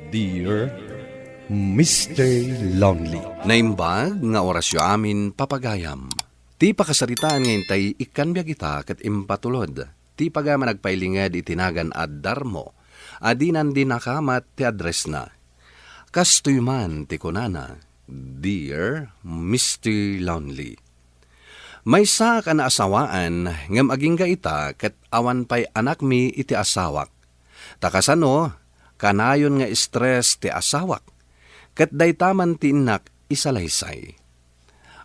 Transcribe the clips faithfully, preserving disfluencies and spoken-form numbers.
Dear Mister Lonely. Naimbag nga orasyo amin, papagayam. Ti pakasaritaan nga intay ikkan biag ita ket impatulod ti pagayam a nagpailinged iti nagan a Darmo a dinan di nakamat ti addressna. Kastoy man ti kunana, "Dear Mister Lonely, maysaak a naasawaan ngem agingga ita ket awan pay anakmi iti asawak. Ta kasano, kanayon nga stress ti asawak, ket dayta man ti innak isalaysay."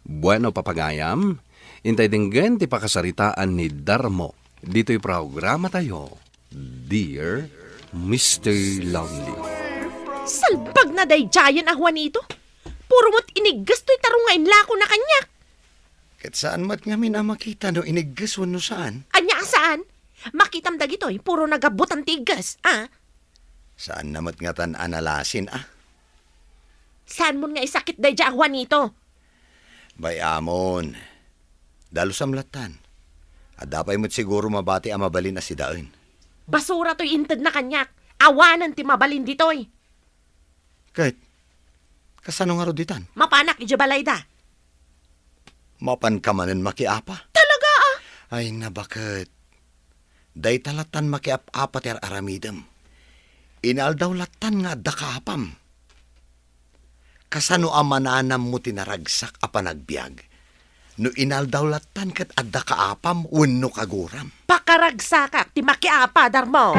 Bueno, papagayam, intay denggen ti pakasaritaan ni Darmo ditoy programatayo, Dear Mister Lonely. Salbag na daydiayen a Juanito. Puro met inigges toy tarong nga inlako na kaniak. Ket saan met ngamin a makita no inigges wenno saan? Ania a saan? Makitam dagitoy, puro nagabutan ti igges, a? Saan na met ngatan a nalasin, a? Saan mon nga isakit daydiay a Juanito? Bay-amon. Dalusam lattan. Adda pay met siguro mabati a mabalin a sidaen. Basura toy intedna kaniak. Awanen ti mabalin ditoy. Ket, kasano ngarud ditan? Mapanak idiay balayda. Mapanka manen makiapa? Talaga, a? Ay, nabaket. Dayta lattan makiap-apa ti ar-aramidem. Inaldaw lattan nga adda kaapam. Kasano a mananammo ti naragsak a panagbiag? No inaldaw lattan ket adda kaapam wenno kaguram? Pakaragsakak ti makiapa, Darmo.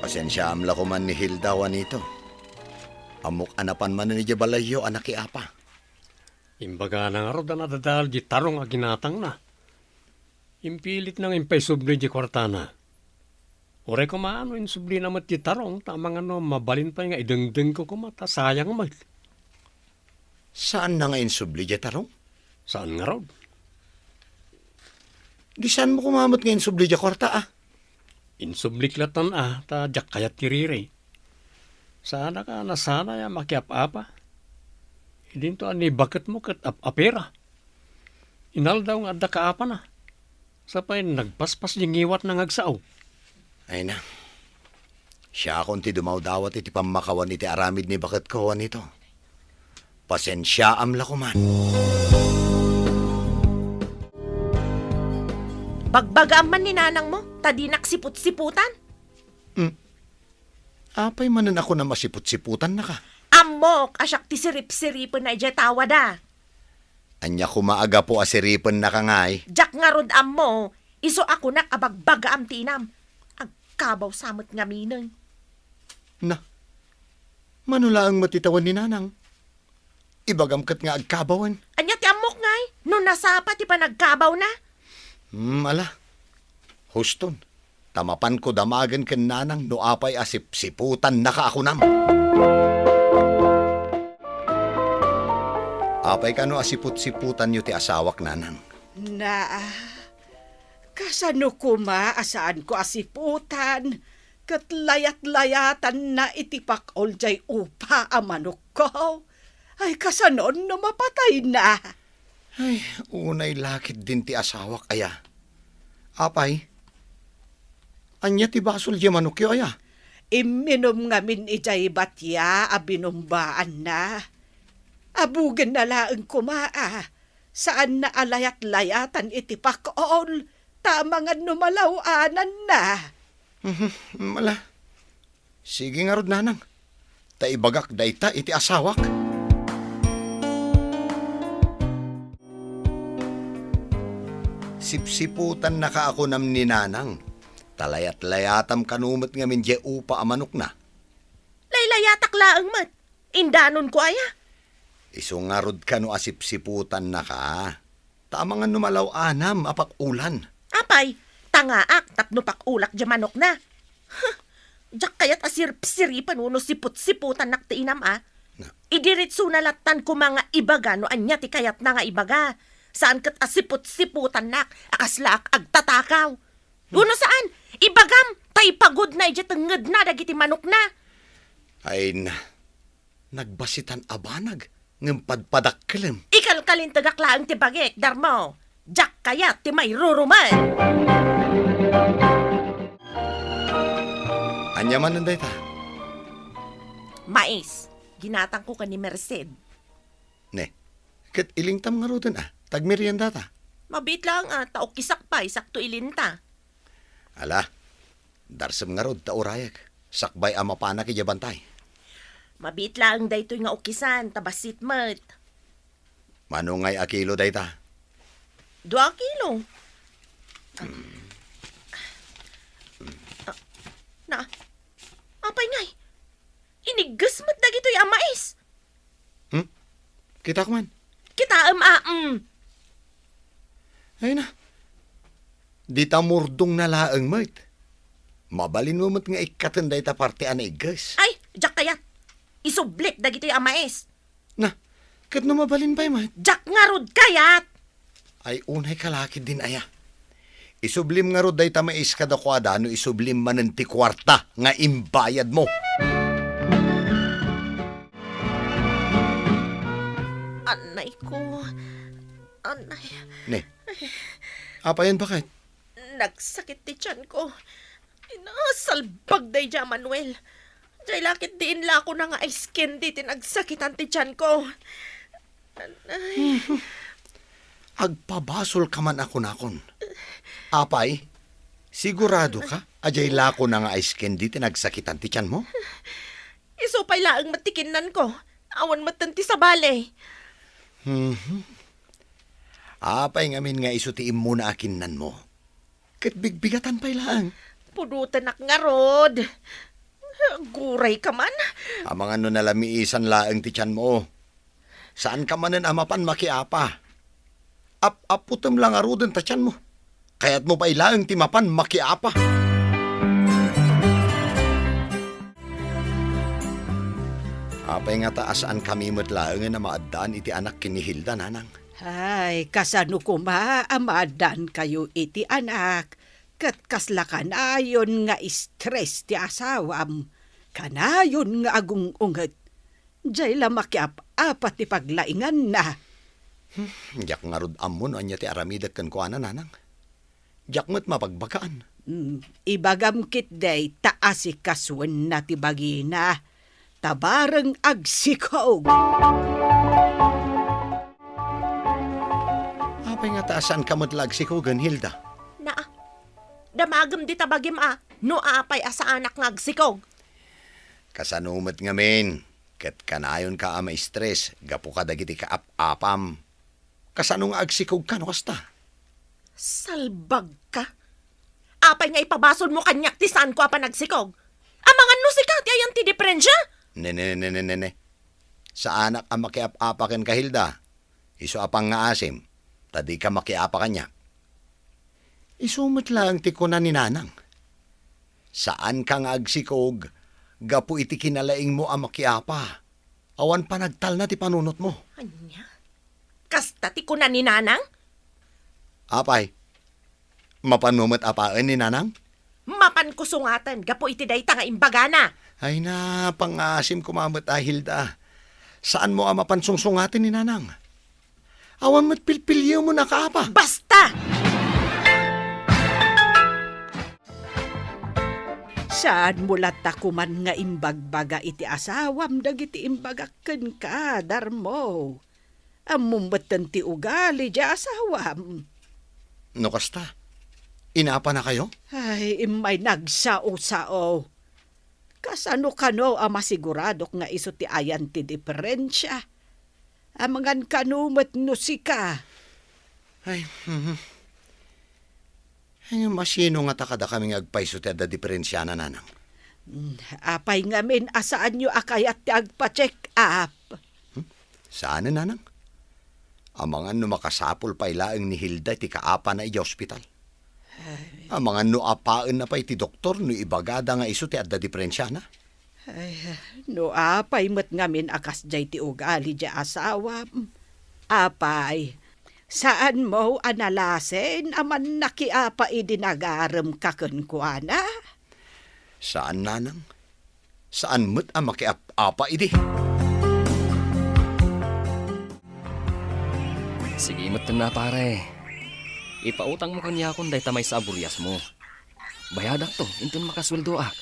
Pasensiaam la koman ni Hilda, Juanito. Ammok a napan manen idiay balayyo a nakiapa. Imbagana ngarud a nadadael di tarong a ginatangna. Impilitna nga impaisubli di kuartana. Uray koma no insublina met di tarong, ta amangan no mabalin pay nga idengdengko koma, ta sayang met. Saanna nga insubli di tarong? Saan ngarud. Di saanmo koma met nga insubli di kuarta, a? Insublik lattan, a, ta diak kayat ti riri. Saanak a nasanay a makiap-apa. Idinto a ni baketmo ket ap-apira. Inaldaw nga adda kaapana. Sa pay nagpaspas di ngiwatna nga agsao. Ay na. Siakon ti dumawdawat iti pammakawan iti aramid ni baketko, Juanito. Pasensiaam la koman. Bagbagaam man ni nanangmo, ta dinak siput-siputan. Hmm. Apay manen a kunam a siput-siputannaka? Ammok a siak ti sirip-siripenna idiay tawada. Ania koma a gapu a siripennaka ngay? Diak ngarud ammo, isu a kunak a bagbagaam ti inam. Agkabaw sa met ngaminen. Na, mano laeng met ti tawen ni nanang? Ibagam ket nga agkabawen. Ania ti ammok ngay? No nasapa ti panagkabawna? Hmm, ala. Huston, ta mapanko damagen ken nanang no apay a sipsiputannaka a kunam. Apay kano a siput-siputanyo ti asawak, nanang? Na, kasano koma a saanko a siputan ket layat-layatanna iti pakol diay upa a manokko? Ay, kasanon no mapatayna? Ay, unay la ketdin ti asawak aya. Apay, ania ti basol diay manokyo aya? Imminum ngamin idiay batia a binumbaanna. Abugenna laeng koma a saanna a layat-layatan iti pakol, ta amangan no malaw-ananna. Mhm, mala. Sige ngarud, nanang, ta ibagak dayta iti asawak. Sipsiputannaka a kunam ni nanang, ta layat-layatam kano met ngamin diay upa a manokna. Laylayatak laeng met. Indanonko aya? Isu ngarud kano a sipsiputannaka. Ta amangan no malaw-anam a pakulan. Apay, tangaak tapno pakulak diay manokna. Huh, diak kayat a sirip-siripen wenno siput-siputannak ti inam a. Na. Idiritsona lattan koma nga ibaga no ania ti kayatna nga ibaga. Saan ket a siput-siputannak a kaslaak agtatakaw. Wenno saan, ibagam ta ipagudna idiay tengngedna dagiti manokna. Ay na. Nagbasitan a banag ngem padpadakkelem. Ikalkalintegak laeng ti bagik, Darmo. Diak kayat ti mairurumen. Ania manen dayta? Mais. Ginatangko ken ni Merced. Ne, ket ilingtam ngaruden a, ta agmeriendata. Mabiit laeng a, ta ukisak pay, sakto ilinta. Ala, darsem ngarud ta urayek, sakbay a mapanak idiay bantay. Mabiit laeng daytoy nga ukisan, ta bassit met. Mano ngay a kilo dayta? Dua a kilo. Ah, na, apay ngay? Inigges met dagitoy a mais. Hmm? Kitak man. Kitaem a, mm. Ay na. Dita murdongna laeng met. Mabalinmo met nga ikkaten dayta parte a naigges. Ay, diak kayat. Isublik dagitoy a mais. Na, ket no mabalin pay met? Diak ngarud kayat! Ay, unay ka la ketdin aya. Isublim ngarud dayta mais kadakuada no isublim manen ti kuarta nga imbayadmo. Anay ko. Anay. Ne, apayen baket? Nagsakit ti tianko. Ay na, salbag daydiay a Manuel. Diay la ketdi inlakona nga ice candy ti nagsakitan ti tianko. Ay. Agpabasolka man a kunakon. Apay, siguradoka a diay lakona nga ice candy ti nagsakitan ti tianmo? Isu pay laeng met ti kinnanko. Awan metten ti sabali. Mhm. Apay ngamin nga isu ti immuna a kinnanmo? Ket bigbigatan pay laeng. Pudotenak ngarud. Agurayka man. Amangan no nalamiisan laeng ti tianmo. Saanka manen a mapan makiapa. Ap-aputem la ngaruden ta tianmo. Kayatmo pay laeng ti mapan makiapa. Apay ngata a saankami met laengen a maaddaan iti anak ken ni Hilda, nanang? Ay, kasano koma a maaddaankayo iti anak, ket kasla kanayon nga stress ti asawam, kanayon nga agung-unget. Diay la makiap-apa ti paglainganna. Hmm, diak ngarud ammo no ania ti aramidek kenkuana, nanang. Diak met mabagbagaan. Hmm, ibagam ketdi ta asikasuenna ti bagina, ta bareng agsikog. Apay ngata a saanka met la agsikogen, Hilda? Naa, damagem dita bagim a, no apay a saanak nga agsikog. Kasano met ngamin, ket kanayonka a ma-stress gapu kadagiti kaap-apam. Kasano nga agsikogka no kasta? Salbagka! Apay nga ipabasolmo kaniak ti saanko a panagsikog? Amangan no sika ti ayan ti diferensia? Ne, ne, ne, ne, ne, ne. Saanak a makiap-apa kenka, Hilda. Isu a pangngaasim, ta dika makiapa kaniak. Isu met laeng ti kuna ni nanang. Saanka nga agsikog gapu iti kinalaingmo a makiapa. Awan panagtalna ti panunotmo. Ania? Kasta ti kuna ni nanang? Apay, mapanmo met apaen ni nanang? Mapanko sungaten gapu iti dayta nga imbagana. Ay na, pangngaasim koma met a, Hilda. Saanmo a mapan sungsungaten ni nanang. Awan met pilpiliwmo a kaapa. Basta! Saanmo latta koman nga imbagbaga iti asawam dagiti imbagak kenka, Darmo. Ammom metten ti ugali diay asawam. No kasta, inapanakayo? Ay, immay nagsao-sao. Kasano kano a masiguradok nga isu ti ayan ti diferensia? Amangan kano met no sika. Ay, mhm. Ay, ngem asino ngata kadakami nga agpayso ti adda diferensiana, nanang? Mm, apay ngamin a saanyo a kayat ti agpa-check up? Hmm? Saanen, nanang? Amangan no makasapul pay laeng ni Hilda ti kaapana idiay ospital. Ay. Amangan no apaenna pay ti doktor no ibagada nga isu ti adda diferensiana. Ay, no apay met ngamin a kasdiay ti ugali diay asawam. Apay, saanmo a nalasin a mannakiapa idi nagaremka kenkuana? Saan, nanang. Saan met a makiap-apa idi. Sige metten a, pare. Ipautangmo kaniakon dayta maysa a buriasmo. Bayadakto inton makasueldoak.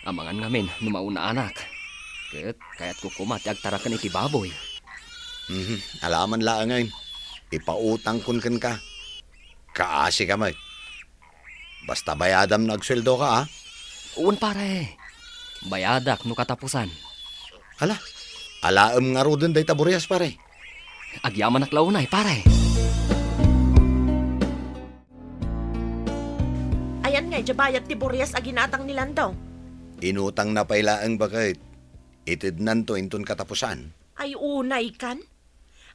Amangan ngamin no maunaanak. Ket kayatko koma ti agtaraken iti baboy. Mhm, alaman laengen. Ipautangkon kenka. Kaasika met. Basta bayadam no agsueldoka, a? Wen, pare. Bayadak no katapusan. Ala, alaem ngaruden dayta burias, pare. Agyamanak la unay, pare. Ayan nga, idiay bayad ti burias a ginatang ni Lando. Inutangna pay laeng baket. Itednanto inton katapusan. Ay, unay kan?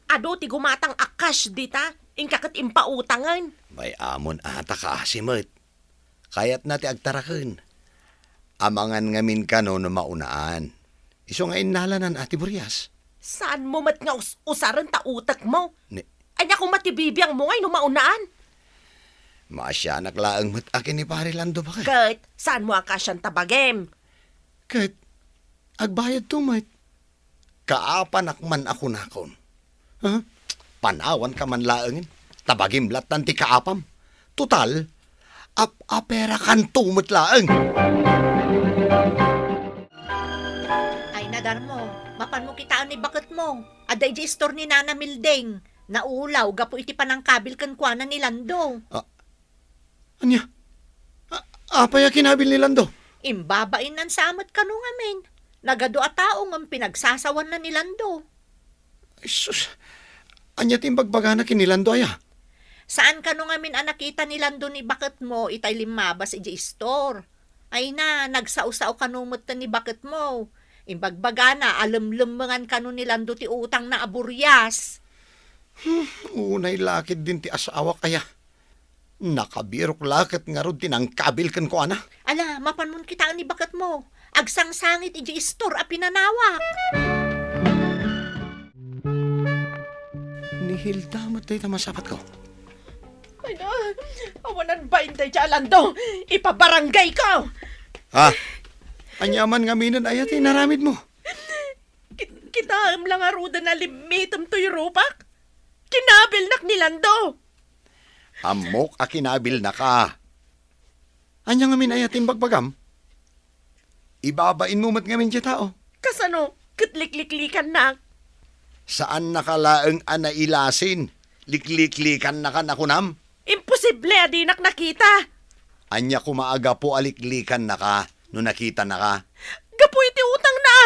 Adu ti gumatang a cash dita, inka ket impautangen. May amon a ta kaasi met. Kayatna ti agtaraken. Amangan ngamin kano no maunaan. Isu nga innalanan a ti burias. Saanmo met nga us-usaren ta utekmo? Ni- Ania koma ti bibiangmo ngay no maunaan? Maasianak laeng met a ken ni Pare Lando baket. Ket saanmo a kaasian ta bagim? Ket agbayadto met. Kaapanak man a kunakon. Ha? Panawanka man laengen. Ta bagim lattan ti kaapam. Total, ap-aperakanto met laeng. Ay, nadarmo, mapanmo kitaen ni baketmo. Adda idiay istor ni Nana Milding. Naulaw gapu iti panangkabil kenkuana ni Lando. Ah, Ania? A-, apay a kinabil ni Lando? Imbabainnan sa met kano ngamin. Nagadu a tao ngem pinagsasawanna ni Lando. Ay, sus. Ania ti imbagbagana ken ni Lando aya? Saan kano ngamin a nakita ni Lando ni baketmo itay limmabas idiay istor. Ay na, nagsao-sao kano met ni baketmo. Imbagbagana a lemlemmengan kano ni Lando ti utangna a burias. Hmm, unay la ketdin ti asawak aya. Nakabirok la ket ngarud ti nangkabil kenkuana. Ala, mapanmon kitaen ni baketmo. Agsangsangit idiay istor a pinanawak. Ni Hilda met dayta masapatko. Ay na, awanan bain dayta a Lando. Ipabarangayko. Ha? Ania man ngaminen aya ti inaramidmo? Kit-, kitaem la ngaruden a limmitem toy rupak. Kinabilnak ni Lando. Ammok a kinabilnaka. Ania ngamin aya ti imbagbagam? Ibabainmo met ngamin ti tao. Kasano? Ket likliklikannak. Saannaka laeng a nailasin. Likliklikannaka a kunam? Imposible a dinak nakita. Ania koma a gapu a liklikannaka no nakitanaka? Gapu iti utangna.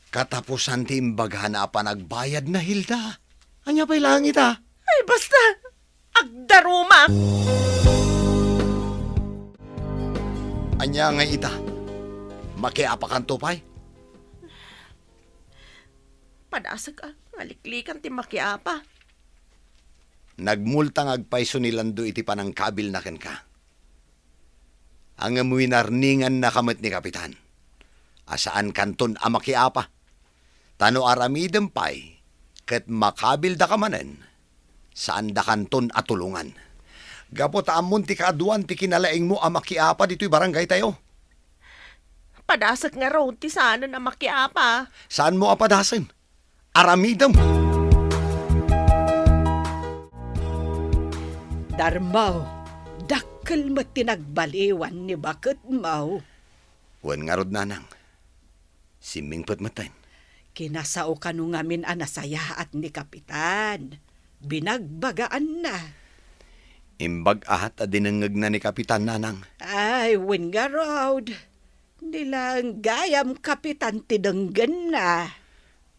Katapusan ti imbagana a panagbayadna, Hilda. Ania pay laeng ita? Ay, basta! Agdarumak! Ania ngay ita? Makiapakanto pay? Padasek a, nga liklikan ti makiapa. Nagmultang agpayso ni Lando iti panangkabilna kenka. Ngem winarningannaka met ni Kapitan a saankanton a makiapa. Ta no aramidem pay ket makabildaka manen, saandakanton a tulongan. Gapu ta ammon ti kaaduan ti kinalaingmo a makiapa ditoy barangaytayo. Padasek ngarud ti saanen a makiapa. Saanmo a padasen. Aramidem. Darmaw, dakkel met ti nagbaliwan ni baketmaw. Wen ngarud, nanang. Simmingpet metten. Kinasao kano ngamin a nasayaat ni Kapitan. Binagbagaanna. Imbag-at a dinengngegna ni Kapitan, nanang. Ay, wen ngarud. Ni laeng gayam, Kapitan, ti denggenna.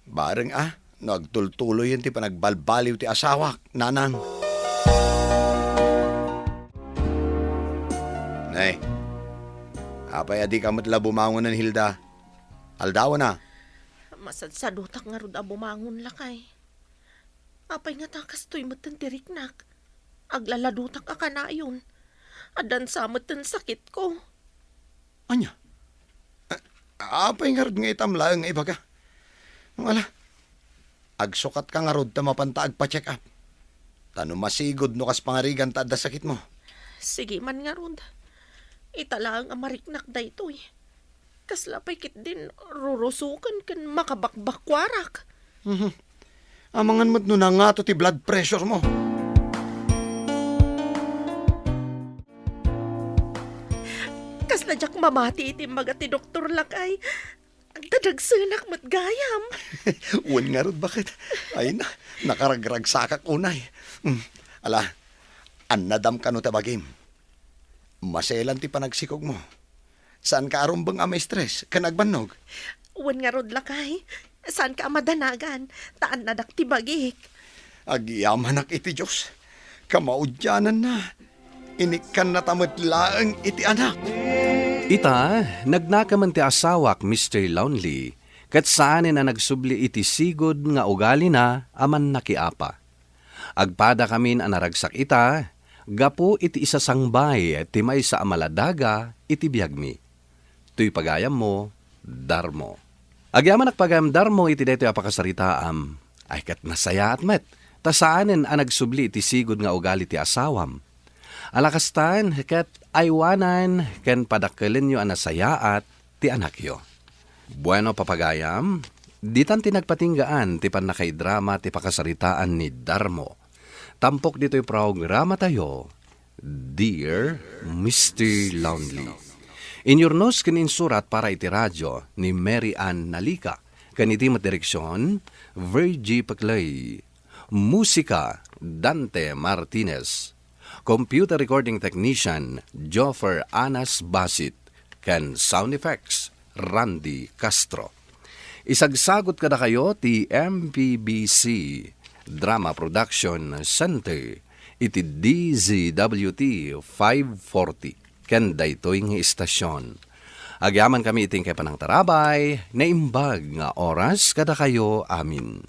Bareng a, no agtultuloyen ti panagbalbaliw ti asawak, nanang. Nay, apay a dika met la bumangonen, Hilda? Aldawen a. Masadsadutak ngarud a bumangon, lakay. Apay ngata kastoy metten ti riknak? Aglaladutak a kanayon. Addan sa metten sakitko. Ania? A-, apay ngarud nga itam laeng nga ibaga? Ngem ala, agsukatka ngarud ta mapanta agpa-check up. Ta no masigud no kas pangarigan ta adda sakitmo. Sige man ngarud. Ita laeng a mariknak daytoy. Kasla pay ketdin rurusoken ken makabakbakkuarak. Mhm. Amangan met no nangato ti blood pressure mo. Kasla diak mamati iti imbaga ti doktor, lakay. Agdadagsenak met gayam. Wen ngarud, baket. Ay na, nakaragragsakak unay. Hmm, ala, annadam kano ta bagim. Maselan ti panagsikogmo. Saanka a rumbeng a ma-stress ken agbannog? Wen ngarud, lakay. Saanka a madanagan, ta annadak ti bagik. Agyamanak iti Dios. Kamaudiananna, inikkannata met laeng iti anak. Ita, nagnakemen ti asawak, Mister Lonely, ket saanen a nagsubli iti sigud nga ugalina a mannakiapa. Agpadakamin a naragsak ita gapu iti isasangbay ti maysa a maladaga iti biagmi. Toy pagayammo, Darmo. Agyamanak pagayam, Darmo, iti daytoy a pakasaritaam. Ay, ket nasayaat met, ta saanen a nagsubli iti sigud nga ugali ti asawam. Ala kastan, ket aywanan ken padakkelenyo a nasayaat ti anakyo. Bueno, papagayam, ditan ti nagpatinggaan ti pannakaidrama ti pakasaritaan ni Darmo. Tampok ditoy programatayo, Dear Mister Lonely. Inyurnos ken insurat para iti radyo ni Mary Ann Nalica, ken iti met direksyon, Virgie Peclay. Musika, Dante Martinez. Computer recording technician, Joffer Anas Basit. Ken sound effects, Randy Castro. Isagsagot kadakayo ti M P B C Drama Production Center iti D Z W T five forty ken daytoy nga istasyon. Agyamankami iti inkay panangtarabay, naimbag nga oras kadakayo amin.